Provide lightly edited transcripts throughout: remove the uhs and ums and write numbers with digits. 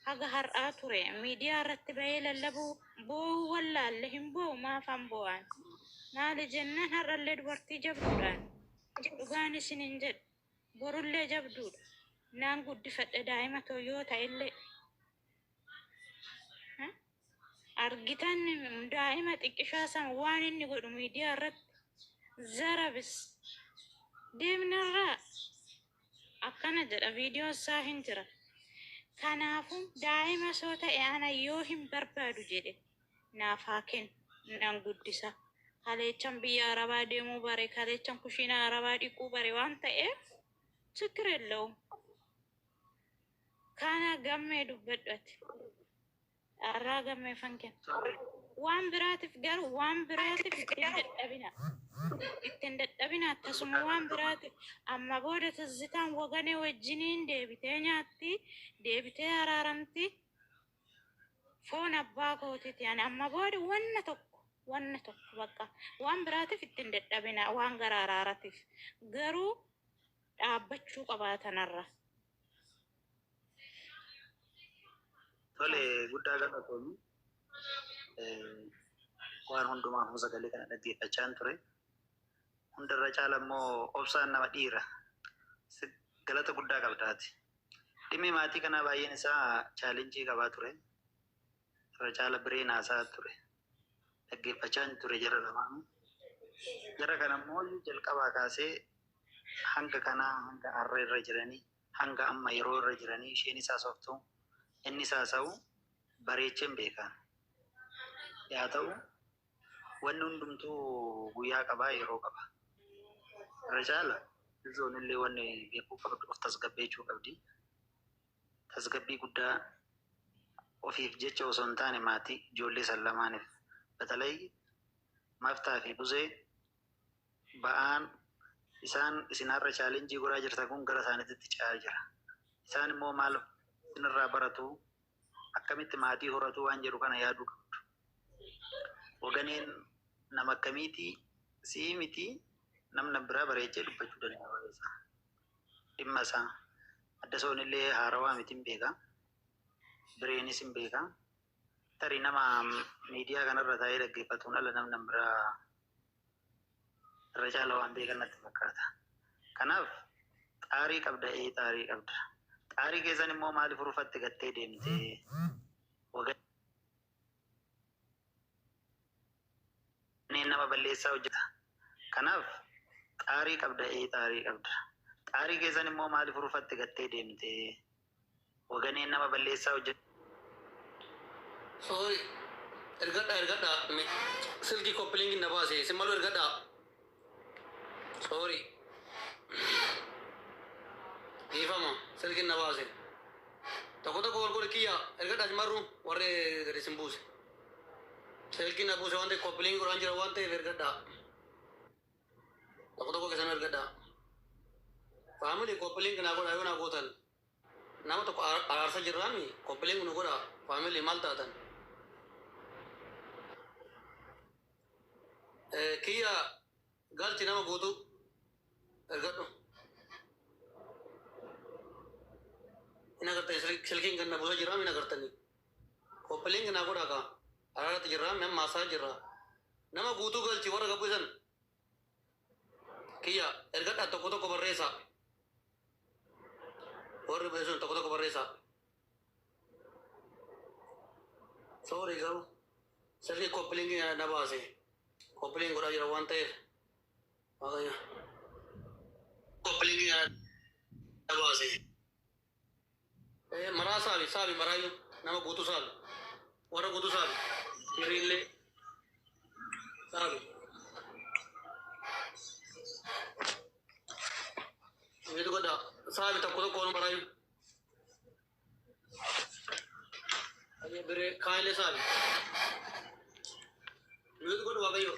Haga har'aa ture miidiyaa irratti bahee lallabuu boo'uu wallaalle hin boo'u maafan boo'an maali jennaan har'allee dubartii jabduudhaan dhugaan isinin jedhu borullee jabduudha naan guddifadhe daa'ima too yoo ta'ellee argitan daa'ima xiqqishaa san waan inni godhu miidiyaa irratti zarabis deemnarraa akkana jedha viidiyoon isaa hin jira. Kanaafuu daa'ima soo ta'e ana yoo hin barbaadu jedhe naaf haa kennu nan guddisa. Kaleechan biyya Arabaa deemuu bare kaleechan kushiina Arabaa dhiquu bare waan ta'eef ችግር የለውም. Kana gammee dubbadhu ati. Carraa gammee fan kenna. Waan biraatiif garuu waan biraatiif ittiin dadhabina. Ittiin dadhabina akkasuma waan biraatiif amma booda tizzitaan waganee wajjiniin deebitee nyaatti deebitee araaramti foon abbaa kootiiti. Ani amma booda wanna tokko wanna tokko bakka waan biraatiif ittiin dadhabina waan gara araaratiif garuu dhaabbachuu qabaatanarra. Tole guddaa galatoomi. Waan hundumaafuu sagalee kana dhaggeeffachaan ture. Hundarra caala immoo obsaan nama dhiira. Galata guddaa qabdaati. Dhimmi maatii kanaa baay'een isaa challenge qabaa ture. Irra caala bireen haasaa ture. Dhaggeeffachaan ture jara lamaanuu. Jara kana immoo jalqabaa kaasee hanga kanaa hanga har'a irra jiranii hanga amma yeroo irra jiranii isheen isaa sooftuu inni isaa haasa'u bareecheen beekan. Yaa ta'u wanni hundumtuu guyyaa qabaa yeroo qaba. Irra caala izoon illee wanni beekuu qabdu of tasgabbeechuu qabdi. Tasgabbii guddaa ofiif jecha osoo hin taane maatii ijoollee san lamaaniif batalay maftaa fi buzee ba'aan isaan isin har'a challenge godhaa jirtan kun gara isaaniitti ce'aa jira. Isaan immoo maal isinirraa baratu akkamitti maatii horatu waan jedhu kana yaaduu qabdu. Waganeen nama akkamiiti sii miti namna biraa bareechee dubbachuu danda'a waa'ee isaa. Dhimma isaa adda soon illee haarawaa miti hin beeka. Bireenis hin beeka. Tarii nama miidiyaa kanarra taa'ee dhaggeeffatuun ala namna biraa irra caala waan beekan natti fakkaata. Kanaaf xaarii qabda ee xaarii qabda. Xaarii keessan immoo maaliif rufatti gattee deemte? Waganeen nama balleessaa hojjeta. Kanaaf xaarii qabda ee xaarii qabda. Xaarii keessan immoo maaliif rufatti gattee deemte? Waganeen nama balleessaa hojjeta. Sorry. Ergadhaa ergadhaa. Silkii copy link na baase. Isin maluu ergadhaa. Sorry. Dhiifama. Silkiin na baase. Tokko tokko wal godhe kiyya. Ergadhaa isin marru warri gadi isin buuse. Silkiin na buuse waan ta'eef copy link godhaan jira waan ta'eef ergadhaa. Tokko tokko keessan ergadhaa. Family copy link naa godhaa yoo naa gootan. Nama tokko araarsa jirraami copy link nu godhaa. Family maal taatan? Kiyya galchi nama guutuu ergadhu. Hin agartanii silkiin kan na buusa jirraami hin agartanii. Copy link naa godhaa kaa. Araaratti jirraami amma haasaa jirra. Nama guutuu galchi warra gabbu isan. Kiyya ergadhaa tokko tokko barreessaa. Warri beesun tokko tokko barreessaa. Sorry garuu silkii copy link na baase. Copy link godhaa jira waan ta'eef. Waaqayyo. Copy link na baase. Maraa saabi saabi maraayyuu nama guutuu saabi. Warra guutuu saabi. Hiriillee saabi. Mute godhaa. Saabi tokko tokko waan maraayyuu. Biree kaanillee saabi. Mute godhu Waaqayyo.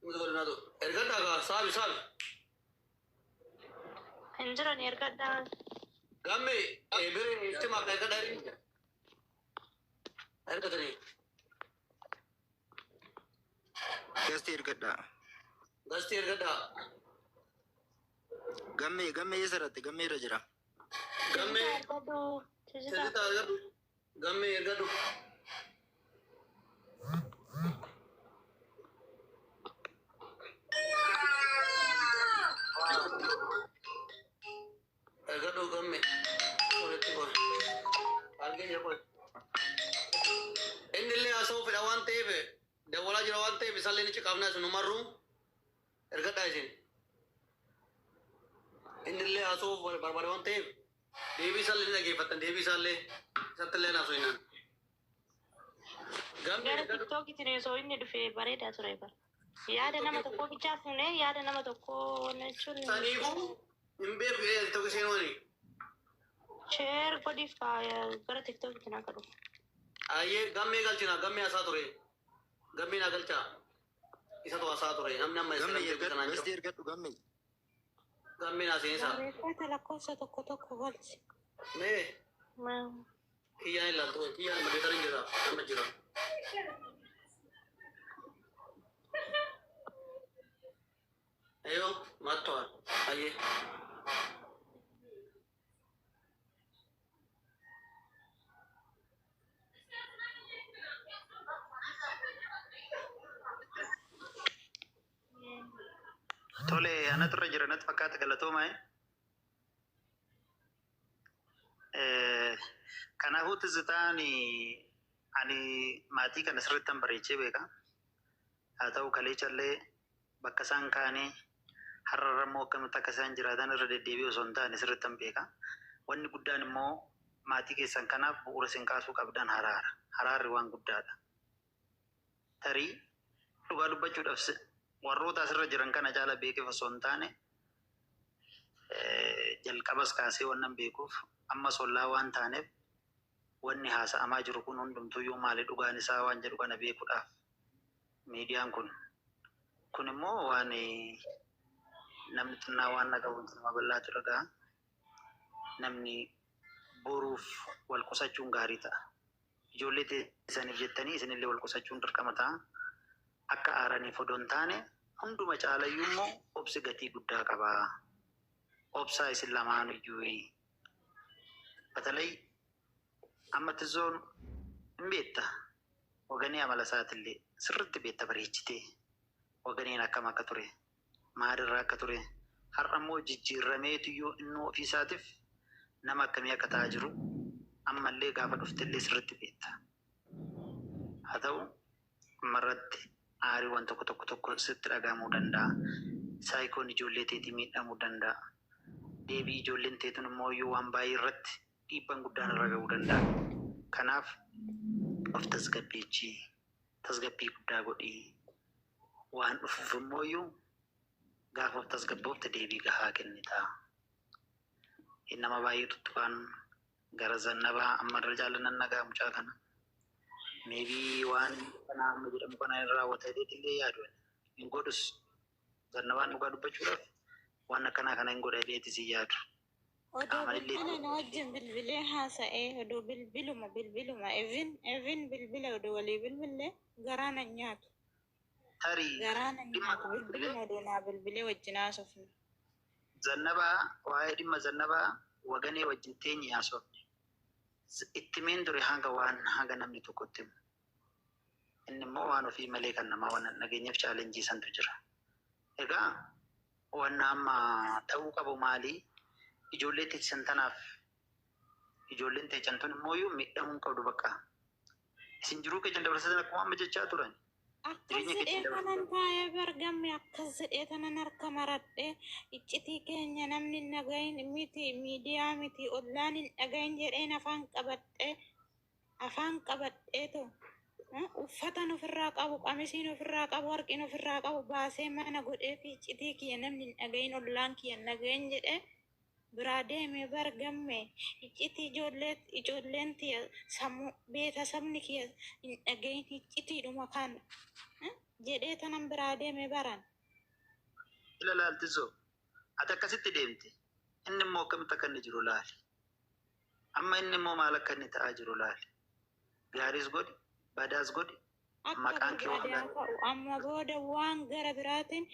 Mute godhu naatu. Ergadhaa kaa saabi saabi. Hin jiran ergadhaa. Gamme biree itti maaka ergadhaa ergatanii. Gasti ergadhaa. Gasti Guest ergadhaa. Gammee, gammee eessa irratti? Gammee irra jira. Gammee. Ergadhu. Tizzitaa. Tizzitaa ergadhu. Gammee ergadhu. Ergadhu gammee. Walitti qoy. Argee jira qoy. Inni illee haasa'uu fedha waan ta'eef, dawwalaa jira waan ta'eef, isaallee ni ciqaafnaa isin umarruu ergadhaa isin. Inni illee haasa'uu barbaade waan ta'eef, deebii isaallee ni dhageeffattan, deebii isaallee isatti illee naasuu hinaan. Gammee Gara ergadhu. TikTokitiin osoo inni dhufe bareedaa ture bara. Yaada nama tokkoo bichaa fuunee yaada nama tokkoo jechuun Saniifuu hin beeku jedhee TikTok seenuuni. Share godhiif gara TikTokitiin akka dhufu. Ayyee, gammee galchina, gammee haasaa ture. Gammee naa galchaa. Isatu haasaa ture. Namni amma Gammee isa ergadhu. kanaan Guest jiru. ergadhu gammee. Gammee naa seensaa. Barreeffata lakkoofsa tokko tokko galchi. Mee kiyyaan ilaaltu, kiyyaan madeetarin jira. Nama jira. Ayo, mattoa. Ayyee. Tole, anatu irra jira natti fakkaata, galatoomaa. Kanaafuu Tizzitaan, ani maatii kana sirriittan bareechee beeka. Haa ta'u, kaleechallee bakka isaan kaanii har'arra immoo akkamitti akka isaan jiraatan irra deddeebi'ee osoo hin taane sirriittan beeka. Wanni guddaan immoo maatii keessan kanaaf bu'uura isin kaasuu qabdan haraara. Haraarri waan guddaadha. Tarii dhugaa dubbachuudhaaf warroota asirra jiran kana caala beekeef osoo hin taane, jalqabas kaasee wannan beekuuf, ammas ollaa waan taaneef, wanni haasa'amaa jiru kun hundumtuyyuu maali dhugaan isaa waan jedhu kana beekuudhaaf miidiyaan kun immoo waan namni xinnaa waan dhagahu nama bal'aatu dhaga'a. Namni boruuf wal qusachuun gaarii ta'a. Ijoollee teessaniif jettanii isinillee wal qusachuun dirqama ta'a. Akka aaraniif odoo hin taane, hunduma caalayyuu immoo obsi gatii guddaa qaba. Obsaa isin lamaan iyyuu. Batalay amma Tizoon hin beekta. Waganii amala isaatillee sirriitti beekta bareechitee. Waganiin akkam akka ture, maalirraa akka ture, har'a immoo jijjiirrameetu iyyuu inni ofii isaatiif nama akkamii akka ta'aa jiru ammallee gaafa dhuftellee sirriitti beekta. Haa ta'u, ammarratti aariiwwan tokko tokko tokko sitti dhagahamuu danda'a. Saayikoon ijoollee teetii miidhamuu danda'a. Deebii ijoolleen teetun immoo iyyuu waan baay'ee irratti dhiibbaan guddaan irra ga'uu danda'a. Kanaaf of tasgabbeechii, tasgabbii guddaa godhii, waan dhufuuf immoo iyyuu gaafa of tasgabboofte deebii gahaa kennita. Nama baay'ee tuttuqaan gara Zannabaa ammarra jaalannan nagaa mucaa kana. Maybe waan kana amma jedhamu kana hin raawwata jedheetillee yaadu. Hin godhus. Zannabaan dhugaa dubbachuudhaaf waan akkanaa kana hin godha jedheetis hin yaadu. Odoo Qaamanillee bilbila na wajjin bilbilee haasa'ee, odoo bilbiluma even bilbila odoo walii bilbillee garaa na nyaatu. Tarii Garaa na dhimma nyaatu, bilbiluma odoo naa bilbilee wajjin haasofne. Zannabaa, waa'ee dhimma Zannabaa waganee wajjin teenye haasofne. Itti meen ture hanga waan hanga namni tokkotti himu. Inni immoo waan ofii malee kan namaa waan hin dhageenyeef challenge santu jira. Egaa wanna amma ta'uu qabu maali? Ijoollee teessisan tanaaf ijoolleen teechan tun immoo iyyuu miidhamuu hin qabdu bakka. Isin jiruu keessan dabarsatan akkuma amma jechaa turan. Akkas Jireenya jedhee keessan dabarsan. kanan taa'ee bargamme, akkas jedhee tanan harka maradhee, iccitii keenya namni hin dhagahin miti, miidiyaa miti, ollaan hin dhagahin jedheen afaan qabadheetu uffatan ofirraa qabu, qamisiin ofirraa qabu, warqiin ofirraa qabu baasee mana godhee fi iccitii kiyya namni hin dhagahin, ollaan kiyya hin dhagahin jedhee biraa deeme bargamme. Iccitii ijoollee, ijoolleen tiyya sammuu beetasabni kiyya hin dhagahin, iccitiidhuma kana jedhee tanan biraa deeme baran. Ila laaltisoo ati akkasitti deemte, inni immoo akkamitti akka inni jiru laali. Amma inni immoo maal akka inni ta'aa jiru laali. Gaariis godhi, badaas godhi. Akka Maqaan kee barbaade waan haa ta'u. Amma booda waan gara biraatiin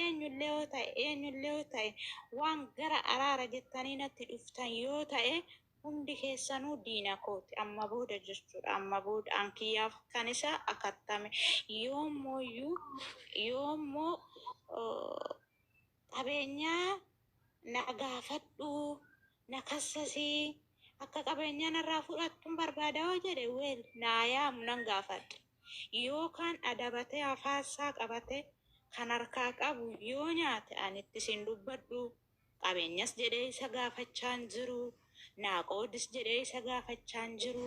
eenyullee yoo ta'e, eenyullee yoo ta'e, waan gara araara jettanii natti dhuftan yoo ta'e, hundi keessanuu diina kooti. Amma booda jechuudha. Amma booda an kiyyaaf kan isa akattame. Yoommooyyuu yoommoo qabeenyaa na gaafadhu, na kassasii, akka qabeenyaa narraa fudhattuun barbaada yoo jedhe, well, naa yaamu, nan gaafadha. Yookaan adabatee afaasaa qabate kan harkaa qabu yoo nyaate, ani itti sin dubbadhu. Qabeenyas jedhee isa gaafachaa hin jiru. Naa qoodis jedhee isa gaafachaa hin jiru.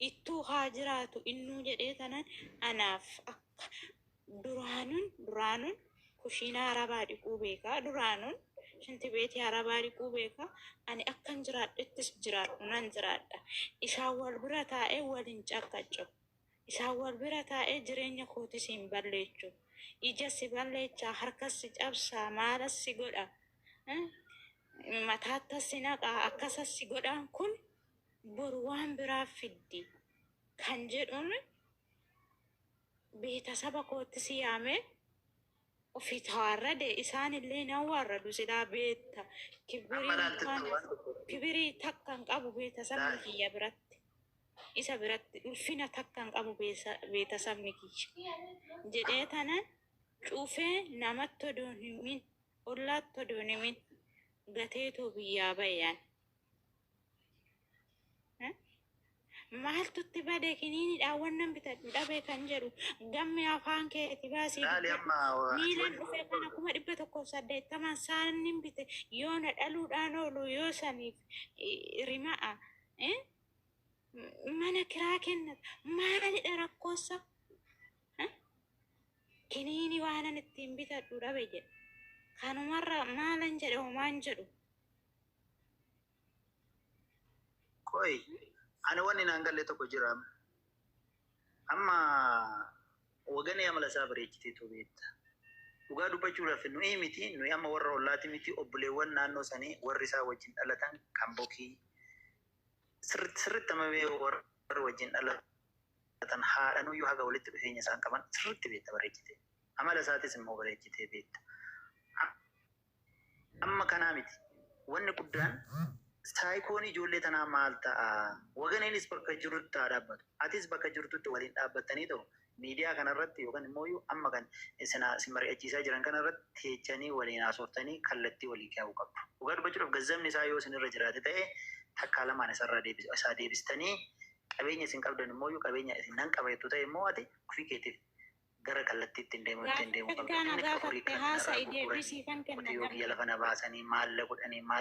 Ittuu haa jiraatu innuu jedhee tanan, anaaf akka duraanuun kushiinaa arabaa dhiquu beekaa, duraanuun shintibeetii arabaa dhiquu beekaa. Ani akkan jiraadhettis jiraadhu nan jiraadha. Isaan wal bira taa'ee waliin caqqacabu. Isaan wal bira taa'ee jireenya kootis hin balleechu. Ija si balleechaa, harkas si cabsaa, maalas si godha. Mataattas si naqaa, akkasas si godhaan, kun boru waan biraa fiddi. Kan jedhuun beetasaba kootti si yaamee ofii tawaarrade, isaan illee nan waarradu silaa beetta. Amma Kibirii laaltittu waan waan tokko. Kibirii takka hin qabu beetasabni Laali. kiyya biratti. Isa biratti ulfina takka hin qabu beetasabni kiyya. Jedhee tanan cufee namatti odoo hin himin, ollaatti odoo hin himin gateetoo biyyaa bayan. Maaltu itti bade? Kiniiniidhaan wannan bitadhu dhabe kan jedhu gamme afaan keeti baasii Laali dubbadhu. amma ati Miilan wanni dhufee kana 180,000 saannin bite yoo na dhaluudhaan oolu yoo saniif rima'a. Mana kiraa kennata, maalidha rakkoosa? Kiniini waanan ittiin bitadhu dhabe jedhe. Kanumarra maalan jedhe? Homaan jedhu. Koi, ani wanni naan galle tokko jira. Amma waganee amala isaa bareechiteetu beekta. Dhugaa dubbachuudhaaf nuyi miti, nuyi amma warra ollaati miti, obboleewwan naannoo sanii warri isaa wajjin dhalatan kan bokii sirritti sirritti amma bee warri wajjin dhalatan haadhanuyyuu haga walitti dhufeenya isaan qaban sirritti beekta bareechite. Amala isaatis immoo bareechitee beekta. Amma kanaa miti. Wanni guddaan saayikoon ijoollee tanaa maal ta'a? Waganeenis bakka jirutti haa dhaabbatu. Atis bakka jirtutti waliin dhaabbattanii ta'u miidiyaa kanarratti yookaan immoo amma kan isin mari'achiisaa jiran kanarratti teechanii waliin haasoftanii kallattii walii kaa'uu qabdu. Dhugaa dubbachuudhaaf gazzabni isaa yoo isinirra jiraate ta'e, takkaa lamaan isarraa isaa deebistanii, qabeenya isin qabdan immoo qabeenya isin nan qaba jettu ta'e immoo, ati ofii keetiif gara kallattii ittiin deemu ittiin deemuu qabdu. Gaaffii Inni horii gaafatte kan haasa'i, irraa gurguranii deebisii kan kenna qotiyyoo gamme. biyya lafa na baasanii maalla godhanii maal